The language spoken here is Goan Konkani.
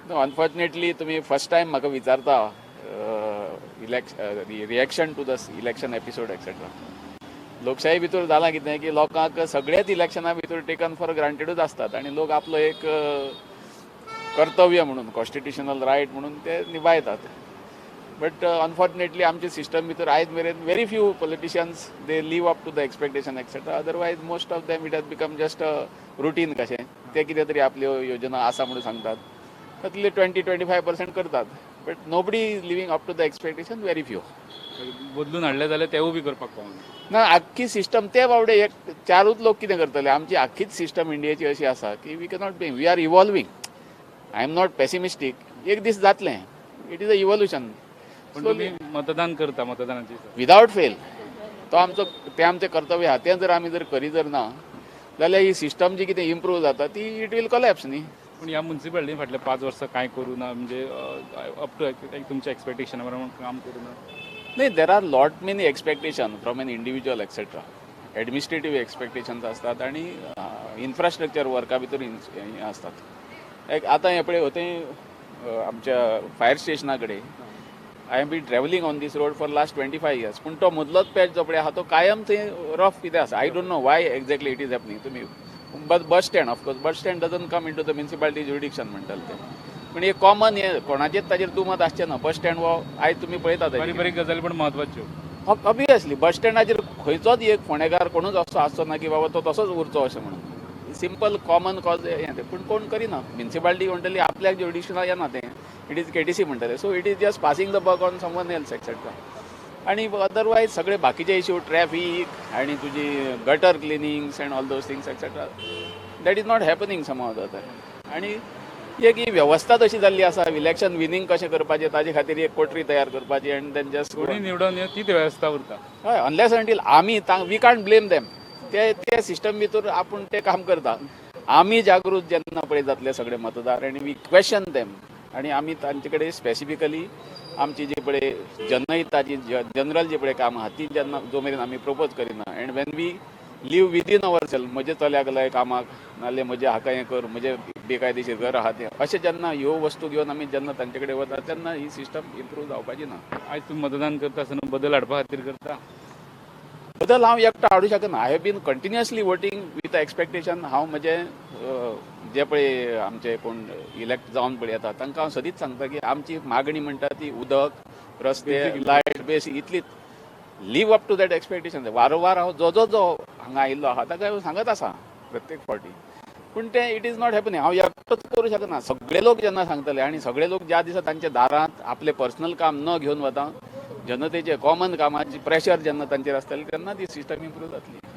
नो, अनफॉर्च्युनेटली तुमी फर्स्ट टायम म्हाका विचारता reaction to the election episode etcetera. लोकशाही भितर जालां कितें की लोकांक सगळेच इलेक्शना भितर टेकन फॉर ग्रांटेडूच आसतात आनी लोक आपलो एक कर्तव्य म्हणून, कॉन्स्टिट्युशनल रायट म्हणून ते निभायतात. बट अनफॉर्च्युनेटली आमच्या सिस्टम भितर आयज मेरेन very few politicians, they live up to the expectation etcetera. Otherwise, most of them, it has become just a routine कशें. ते कितें तरी आपल्यो योजना आसा म्हणून सांगतात, तातूंतले 20-25% करतात, but nobody is living up to the expectation, very few. बदलून हाडले जाल्यार तेवूय बी करपाक पावना? ना, आख्खी सिस्टम ते बावडे एक चारूच लोक कितें करतले? आमची आख्खीच सिस्टम इंडियेची अशी आसा की we cannot be. We are evolving. I am not pessimistic. एक दीस जातलें. It is a evolution. पण तुमी मतदान करता मतदानाची? विदावट फेल. तो आमचो, तें आमचें कर्तव्य आहा. तें जर आमी जर करी जर ना जाल्यार ही सिस्टम जी कितें इम्प्रूव जाता ती it will collapse न्ही. पूण ह्या मुन्सिपालिटीन फाटले 5 वर्सां कांय करूं ना, म्हणजे अप टू तुमच्या एक्सपेक्टेशना प्रमाण काम करूं ना? नाही, there are lot many expectation from an individual etcetera. Administrative expectations असतात आणि इन्फ्रास्ट्रक्चर वर्का भितर हें आसतात. एक आतां हें पळय, थंय आमच्या फायर स्टेशना कडेन, I am been travelling on this road for last 25 years, पूण तो मदलोच पॅच जो पळय आहा तो कायम थंय रफ कितें आसा. I don't know why exactly it is happening. तुमी bus stand, of course bus stand doesn't come into the municipality jurisdiction म्हणटाले ते, पूण एक कॉमन हें कोणाचेच ताजेर दुमत आसचें ना. बस स्टँड हो आयज तुमी पळयता. बारीक बारीक गजाली पण म्हत्वाच्यो. ऑबियसली, बस स्टँडाचेर खंयचोच एक फोंडेकार कोणूच असो आसचो ना की बाबा तो तसोच उरचो अशें म्हणून. सिंपल कॉमन कॉज हें तें, पूण कोण करिना. म्युनिसिपालिटी म्हणटली आपल्याक ज्युरिडिक्शनाक येना तें, it is KTC म्हणटले. So it is just passing the buck on someone else etcetera. आणि अदरवायज सगळे बाकीचे इश्यू, ट्रॅफीक आणि तुजी gutter cleanings and all those things etcetera, that is not happening somehow other. आणि एक ही वेवस्था तशी जाल्ली आसा, इलेक्शन विनींग कशें करपाचें ताजे खातीर एक कोटरी तयार करपाची आनी then just कोणी निवडून येवं, तीच वेवस्था उरता. हय, अनलेस अंटील आमी, we can't blame them. ते ते सिस्टम भितर आपूण ते काम करता. आमी जागृत जेन्ना पळय जातले सगळे मतदार आनी we question them आनी आमी तांचे कडेन स्पेसिफिकली आमची जी पळय जनहिताची, जनरल जी पळय कामां आहा ती जेन्ना जो मेरेन आमी प्रपोज करिना and when we live within our self, म्हजे चल्याक लाय कामाक, नाल्यार म्हजे हाका हें कर, म्हजे बेकायदेशीर घर आहा तें, अशें जेन्ना ह्यो वस्तू घेवन आमी जेन्ना तांचे कडेन वता तेन्ना ही सिस्टम इम्प्रूव जावपाची ना. आयज तुमी मतदान करता आसतना बदल हाडपा खातीर करता? बदल हांव एकटो हाडूं शकना. I have been continuously voting with expectation. हांव म्हजें जे पळय आमचे कोण इलेक्ट जावन पळय येता तांकां हांव सदींच सांगता की आमची मागणी म्हणटा ती उदक, रस्ते, लायट, बेसीक इतलीच. Live up to that expectation. वारंवार हांव जो जो जो हांगा आयिल्लो आहा ताका हांव सांगत आसा प्रत्येक फावटी, पूण तें it is not happening. हांव एकटोच करूं शकना. सगळे लोक जेन्ना सांगतले आनी सगळे लोक ज्या दिसा तांच्या दारांत आपलें पर्सनल काम न घेवन वता, जनतेचे कॉमन कामाची प्रेशर जेन्ना तांचेर आसतलें तेन्ना ती सिस्टम इम्प्रूव जातली.